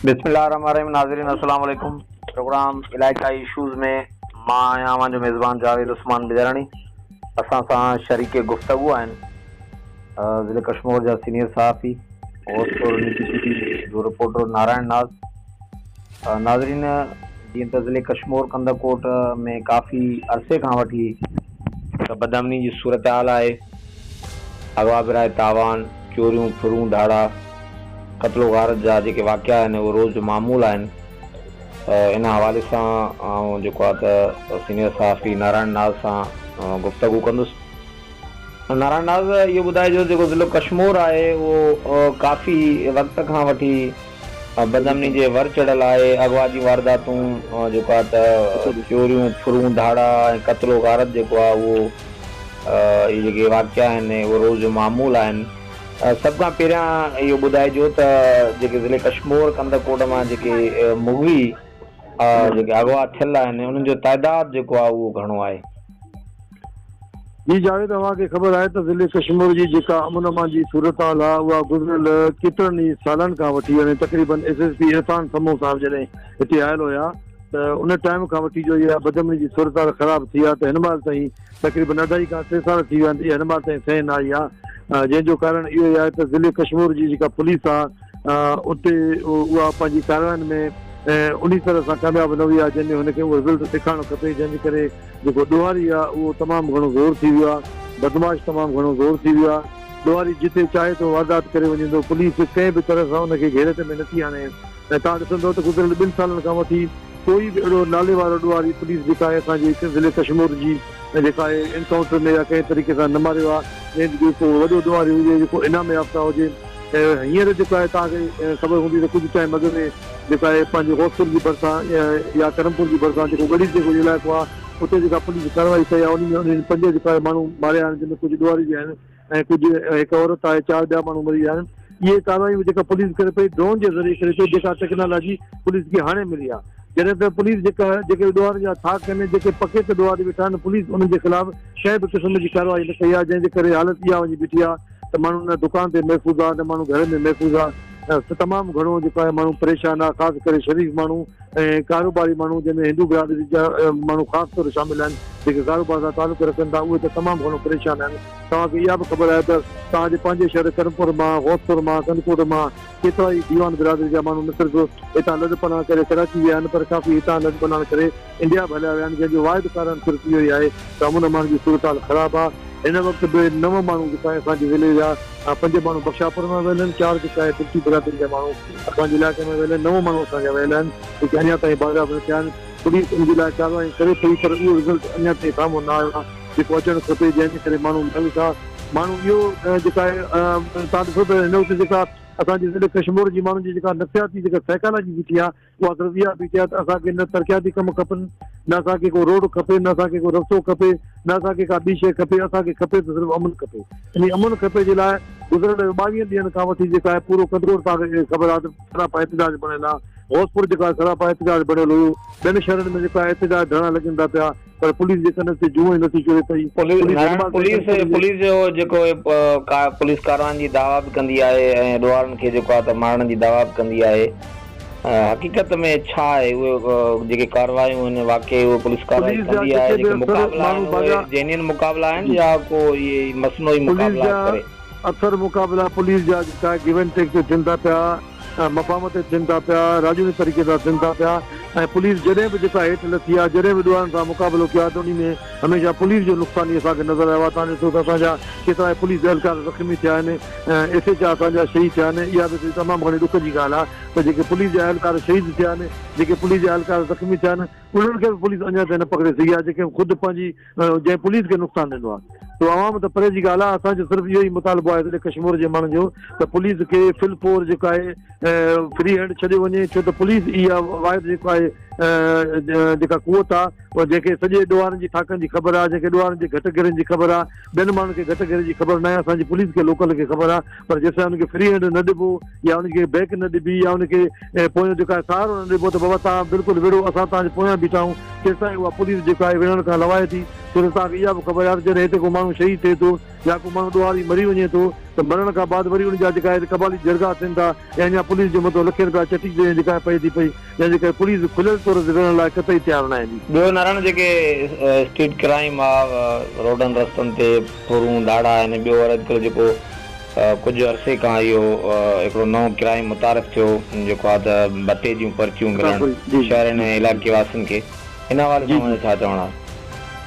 بسم الله الرحمن الرحيم ناظرين السلام عليڪم پروگرام علائقائي اشوز ۾ مان آهيان اوهان جو ميزبان جاويد عثمان بجاراڻي اسان سان شريڪ گفتگو آهن ضلع ڪشمور جا سينيئر صحافي غوثپور نجي ٽي وي جو رپورٽر نارائڻ ناز ناظرين جيئن ته ضلع ڪشمور ڪنڌڪوٽ ۾ ڪافي عرصي کان وٺي هڪ بدامني جي صورتحال آهي اغوا براء تاوان چوريون، ڦرون، ڌاڙا، قتل و غارت جا جيڪي واقعا آهن اهي روز جو معمول آهن ان حوالي سان آئون جيڪو آهي ته سينيئر صحافي نارائڻ ناز سان گفتگو ڪندس. نارائڻ ناز اهو ٻڌائجو جيڪو ضلعو ڪشمور آهي اهو ڪافي وقت کان وٺي بدامني جي ور چڙهيل آهي، اغوا جون وارداتون جيڪو آهي ته چوريون، ڦرون، ڌاڙا ۽ قتل و غارت جيڪو آهي اهو اهي جيڪي واقعا آهن اهي روز جو معمول آهن. سڀ کان پهريان اهو ٻڌائجو ته جيڪي ضلعي ڪشمور ڪنڌڪوٽ مان جيڪي مغوي جيڪي اغوا ٿيل آهن انهن جو تعداد جيڪو آهي اهو گهڻو آهي. جي جاويد اوهان کي خبر آهي ته ضلعي ڪشمور جي جيڪا امن امان جي صورتحال آهي اها گذريل ڪيترن ئي سالن کان وٺي يعني تقريبن S S P Irfan Samoon صاحب جڏهن هتي آيل هيا ته ان ٽائيم کان وٺي جو اها بدامني جي صورتحال خراب ٿي آهي ته هن مهل تائين تقريبن اڍائي کان ٽي سال ٿي ويا آهن ته اها هن مهل تائين صحيح نه آئي آهي جنهن جو ڪارڻ اهو ئي آهي ته ضلعي ڪشمور جي جيڪا پوليس آهي اتي اها پنهنجي ڪاررواين ۾ انهي طرح سان ڪامياب نه هئي آهي جنهن ۾ هن کي اهو رزلٽ ڏيکارڻو کپي جنهن جي ڪري جيڪو ڏوهاري آهي اهو تمام گهڻو زور ٿي ويو آهي بدمعاش تمام گهڻو زور ٿي ويو آهي ڏوهاري جتي چاهي ٿو واردات ڪري وڃي ٿو پوليس ڪنهن به طرح سان ان کي گهيري ۾ نٿي آڻي ۽ توهان ڏسندو ته گذريل ٻن سالن کان وٺي ڪوئي به اهڙو نالي وارو ڏوهاري پوليس جيڪا آهي اسان جي ضلعي ڪشمور جي جيڪا آهي انڪائونٽر ۾ يا ڪنهن طريقي سان نه ماريو آهي جنهن جو ڪو وڏو ڏوهاري هجي جيڪو انعام يافته هجي ۽ هينئر جيڪو آهي توهان کي خبر هوندي ته ڪجهه ٽائيم اڳ ۾ جيڪا آهي پنهنجي غوثپور جي ڀرسان يا ڪرمپور جي ڀرسان جيڪو ڳڙهي جيڪو علائقو آهي اتي جيڪا پوليس ڪارروائي ڪئي آهي انهي ۾ انهن پنج جيڪا آهي ماڻهو ماريا آهن جن ۾ ڪجهه ڏوهاري به آهن ۽ ڪجهه هڪ عورت آهي چار ٻيا ماڻهو مري ويا آهن اهي ڪارروائيون جيڪا پوليس ڪري پئي ڊرون جي ذريعي ڪري پئي جيڪا ٽيڪنالاجي پوليس کي هاڻي ملي آهي جڏهن ته پوليس جيڪا جيڪي ڏوهارين جا ٿاڪ آهن جيڪي پڪي تي ڏوهاري ويٺا آهن پوليس انهن جي خلاف ڪنهن به قسم جي ڪارروائي نه ڪئي آهي جنهن جي ڪري حالت اها وڃي بيٺي آهي ته ماڻهو نه دڪان تي محفوظ آهي نه ماڻهو گهر ۾ محفوظ آهي تمام گهڻو جيڪو آهي ماڻهو پريشان آهي خاص ڪري شريف ماڻهو ۽ ڪاروباري ماڻهو جنهن ۾ هندو برادري جا ماڻهو خاص طور شامل آهن جيڪي ڪاروبار سان تعلق رکن ٿا اهي ته تمام گهڻو پريشان آهن توهان کي اها به خبر آهي ته توهان جي پنهنجي شهر ڪرمپور مان غوثپور مان ڪنڌڪوٽ مان ڪيترا ئي ديوان برادري جا ماڻهو نه صرف هتان لڏ پلاڻ ڪري ڪراچي ويا آهن پر ڪافي هتان لڏ پلاڻ ڪري انڊيا به هليا ويا آهن جنهن جو واحد ڪارڻ صرف اهو ئي آهي ته امن امان جي صورتحال خراب آهي هن وقت به نو ماڻهو جيڪا آهن اسان جي ضلعي جا پنج ماڻهو بخشاپور مان ويل آهن چار جيڪا آهي بگٽي برادري جا ماڻهو اسان جي علائقي ۾ ويل آهن نو ماڻهو اسان جا ويل آهن جيڪي اڃا تائين بازياب نه ٿيا آهن پوليس ان جي لاء ڪارروائي ڪري پئي پر اهو رزلٽ اڃا تائين سامهون نه آيو آهي جيڪو اچڻ کپي جنهن جي ڪري ماڻهو مايوس آهي ماڻهو اهو جيڪا آهي توهان ڏسو ته هن وقت جيڪا اسان جي ضلعي ڪشمور جي ماڻهن جي جيڪا نفسياتي جيڪا سائيڪالاجي بيٺي آهي اها صرف اها بيٺي آهي ته اسان کي نه ترقياتي ڪم کپن، نه اسان کي ڪو روڊ کپي، نه اسان کي ڪو رستو کپي، نه اسان کي ڪا ٻي شيء کپي، اسان کي کپي ته صرف امن کپي. انهي امن کپي جي لاء گذريل ٻاويهن ڏينهن کان وٺي جيڪا آهي پورو ڪنڌڪوٽ توهان کي خبر آهي ته سراپا احتجاج بڻيل آهي، غوثپور جيڪو آهي سراپا احتجاج بڻيل هيو، ٻين شهرن ۾ جيڪو آهي احتجاج ڌرڻا لڳن ٿا پيا پر پوليس جي ڪنن تي جونء ئي نٿي چري پئي. پوليس پوليس پوليس جو جيڪو پوليس ڪارواين جي دعويٰ به ڪندي آهي ۽ ڏوهارين کي جيڪو آهي ته مارڻ جي دعويٰ به ڪندي آهي. حقيقت ۾ ڇا آهي اهي جيڪي ڪارروايون آهن واقعي اهي پوليس ڪارروائي پوليس جا ڪندي آهي جيڪي به جيڪي اڪثر مقابلا ماڻهو آهن اهي باغيا جينين مقابلا آهن جي يا ڪو اهي مصنوعي پوليس مقابلا جا ڪري. اڪثر مقابلا پوليس جا جيڪا گيو اينڊ ٽيڪ تي ٿين ٿا پيا مفاهمت تي ٿين ٿا پيا راڄوڻي طريقي سان ٿين ٿا پيا ۽ پوليس جڏهن به جيڪا هيٺ لٿي آهي جڏهن به ڏوهارين سان مقابلو ڪيو آهي ته انهي ۾ هميشه پوليس جو نقصان ئي اسان کي نظر آيو آهي تان ڏسو ته اسان جا ڪيترا ئي پوليس اهلڪار زخمي ٿيا آهن ايس ايڇ آء اسان جا شهيد ٿيا آهن اها به تمام گهڻي ڏک جي ڳالهه آهي ته جيڪي پوليس جا اهلڪار شهيد ٿيا آهن، جيڪي پوليس جا اهلڪار زخمي ٿيا آهن، انهن کي به پوليس اڃا تائين نه پڪڙي سگهي آهي، جيڪي خود پنهنجي جنهن پوليس کي نقصان ڏنو آهي. سو عوام ته پري جي ڳالهه آهي، اسان جو صرف اهو ئي مطالبو آهي ضلعي ڪشمور جي ماڻهن جو ته پوليس کي فل فور جيڪو آهي فري هينڊ ڇڏيو وڃي، ڇو ته پوليس ئي اها واحد جيڪو آهي جيڪا قوت آهي اها جنهن کي سڄي ڏوهارين جي ٿاڪن جي خبر آهي، جنهن کي ڏوهارين جي گهٽ گهرين جي خبر آهي، ٻين ماڻهن کي گهٽ گهري جي خبر ناهي، اسان جي پوليس کي لوڪل کي خبر آهي پر جيستائين ان کي فري هينڊ نه ڏبو يا ان کي بيڪ نه ڏبي يا ان کي پويون جيڪو آهي سهارو نه ڏبو ته بابا توهان بلڪل وڙهو اسان توهان جي پويان بيٺا. بيٺا آهيون تيستائين اها پوليس جيڪا آهي وڙهڻ کان لوائي ٿي ڇو ته توهان کي اها به خبر آهي ته جڏهن هتي ڪو ماڻهو شهيد ٿئي ٿو يا ڪو ماڻهو ڏوهاري مري وڃي ٿو ته مرڻ کان بعد وري ان جا جيڪا آهي قبالي جرڳا ٿين ٿا ۽ اڃا پوليس جو مٿو لکين رپيا چٽي جيڪا پئي ٿي پئي جنهن جي ڪري پوليس کليل طور تي وڙهڻ لاء قطعي تيار ناهي ٿي. ٻيو نارائڻ جيڪي اسٽريٽ ڪرائيم آ روڊن رستن تي ڦرون ڌاڙا آهن ٻيو ور اڄڪلهه جيڪو ڪجهه عرصي کان اهو هڪڙو نئون ڪرائيم متعارف ٿيو جيڪو آ ته ڀتي جون پرچيون ملڻ شهرين ۽ علائقي واسين کي ان حوالي سان اوهان جو ڇا چوڻ آ؟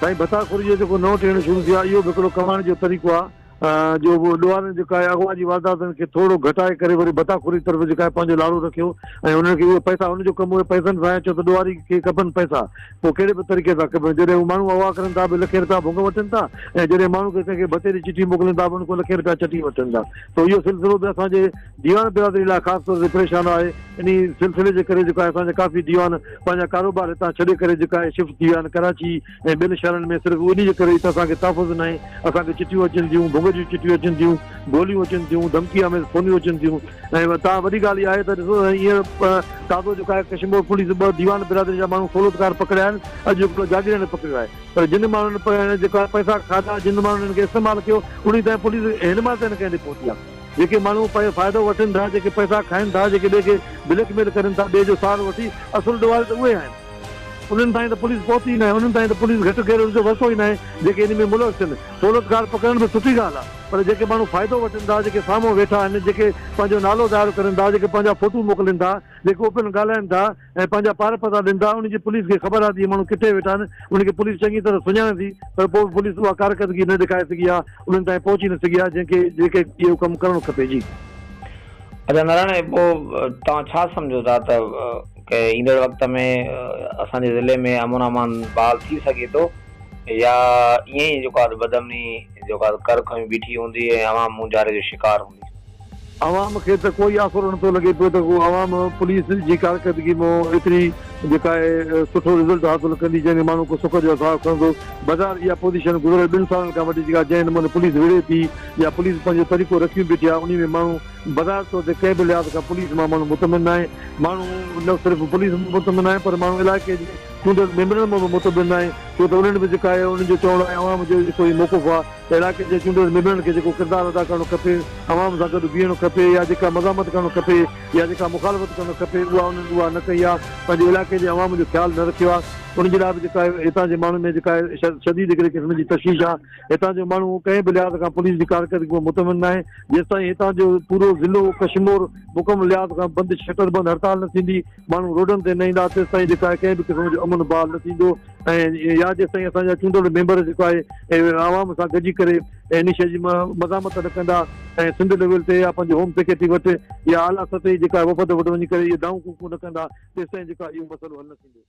سائين ڀتا خوري جو جيڪو نئون ٽيڻ شروع ٿيو آ اهو به هڪڙو ڪمائڻ جو طريقو آ جو ڏوهارين جيڪا آهي اغوا جي وارداتن کي ٿورو گهٽائي ڪري وري ڀتا خوري طرف جيڪا آهي پنهنجو لاڙو رکيو ۽ انهن کي اهي پئسا ان جو ڪم اهي پئسن سان آهي ڇو ته ڏوهاري کي کپن پئسا پوء ڪهڙي به طريقي سان کپن جڏهن هو ماڻهو اغوا ڪرن ٿا به لکين رپيا ڀنگ وٺن ٿا ۽ جڏهن ماڻهو کي ڪنهن کي ڀتي جي چٺي موڪلين ٿا به ان کان لکين رپيا چٺي وٺن ٿا ته اهو سلسلو به اسان جي ديوان برادري لاء خاص طور تي پريشان آهي انهي سلسلي جي ڪري جيڪو آهي اسان جا ڪافي ديوان پنهنجا ڪاروبار هتان ڇڏي ڪري جيڪا آهي شفٽ ٿي ويا آهن ڪراچي ۽ ٻين شهرن ۾ صرف انهي جي ڪري ئي ته اسان کي تحفظ ناهي، اسان کي چٺيون اچن ٿيون، ڀنگ جون چٺيون اچن ٿيون، گوليون اچن ٿيون، ڌمڪي آميز فونيون اچن ٿيون ۽ تان وڏي ڳالهه اها آهي ته ڏسو ته هينئر تازو جيڪو آهي ڪشمور پوليس ٻه ديوان برادري جا ماڻهو سهولتڪار پڪڙيا آهن، اڄ هڪڙو جاگيراڻي پڪڙيو آهي پر جن ماڻهن جيڪو آهي پئسا کاڌا، جن ماڻهن هن کي استعمال ڪيو انهي تائين پوليس هن مهل تائين نه ڪنهن تي پهتي آهي. جيڪي ماڻهو فائدو وٺن ٿا، جيڪي پئسا کائن ٿا، جيڪي ٻئي کي بليڪ ميل ڪرين ٿا، ٻئي جو سهارو وٺي، اصل ڏوهاري ته اهي آهن. انهن تائين ته پوليس پهتي ئي ناهي، انهن تائين ته پوليس گهٽ گهيرو جو ورتو ئي ناهي، جيڪي ان ۾ ملوث ٿين. سهولتڪار پڪڙڻ به سٺي ڳالهه آهي، پر جيڪي ماڻهو فائدو وٺن ٿا، جيڪي سامهون ويٺا آهن، جيڪي پنهنجو نالو ظاهر ڪرين ٿا، جيڪي پنهنجا فوٽو موڪلين ٿا، جيڪي اوپن ڳالهائين ٿا ۽ پنهنجا پار پتا ڏين ٿا، انهن جي پوليس کي خبر آهي ته اهي ماڻهو ڪٿي ويٺا آهن، انهن کي پوليس چڱي طرح سڃاڻي ٿي، پر پوء به پوليس اها ڪارڪردگي نه ڏيکاري سگهي آهي، انهن تائين پهچي نه سگهي آهي، جنهن کي جيڪي اهو ڪم ڪرڻ کپي. جي. اچا نارائڻ پوء توهان ڇا سمجهو ٿا ته ڪي ايندڙ وقت ۾ اسان جي ضلعي ۾ امن امان بحال ٿي سگهي ٿو يا ائين ئي جيڪو آهي بدامني جيڪو آهي ڪر کنيون بيٺي هوندي ۽ عوام مونجهاري جو شڪار هوندي. عوام کي ته ڪوئي آسرو نٿو لڳي پيو ته ڪو عوام پوليس جي ڪارڪردگي مان ايتري جيڪا آهي سٺو رزلٽ حاصل ڪندي جنهن ۾ ماڻهو ڪو سک جو ساهه کڻندو. بظاهر اها پوزيشن گذريل ٻن سالن کان وٺي جيڪا جنهن نموني پوليس وڙهي ٿي يا پوليس پنهنجو طريقو رکيون بيٺي آهي انهي ۾ ماڻهو بظاهر طور تي ڪنهن به لحاظ کان پوليس مان ماڻهو مطمئن ناهي. ماڻهو نه صرف پوليس مان مطمئن ناهي پر ماڻهو علائقي جي چونڊيل ميمبرن مان به مطمئن ناهي ڇو ته انهن به جيڪا آهي انهن جو چوڻ آهي عوام جو جيڪو هي موقف آهي ته علائقي جي چونڊيل ميمبرن کي جيڪو ڪردار ادا ڪرڻو کپي عوام سان گڏ بيهڻو کپي يا جيڪا مزاحمت ڪرڻو کپي يا جيڪا مخالفت ڪرڻ کپي اها انهن اها نه ڪئي آهي پنهنجي علائقي جي عوام جو خيال نه رکيو آهي ان جي لاء به جيڪا آهي هتان جي ماڻهن ۾ جيڪا آهي شديد هڪڙي قسم جي تشويش آهي. هتان جو ماڻهو ڪنهن به لحاظ کان پوليس جي ڪارڪردگي مان مطمئن ناهي، جيستائين هتان جو پورو ضلعو ڪشمور مڪمل لحاظ کان بند شٽر بند هڙتال نه ٿيندي، ماڻهو روڊن تي نه ايندا تيستائين جيڪا آهي ڪنهن به قسم جو امن بحال نه ٿيندو ۽ يا جيستائين اسان جا چونڊيل ميمبر جيڪو آهي عوام سان گڏجي ڪري ان شيء جي مزاحمت نه ڪندا ۽ سنڌ ليول تي يا پنهنجي هوم سيڪريٽري وٽ يا اعليٰ سطحي جيڪا وفد وٽ وڃي ڪري اهي دانهون ڪوڪون نه ڪندا تيستائين جيڪا اهو مسئلو حل نه ٿيندو.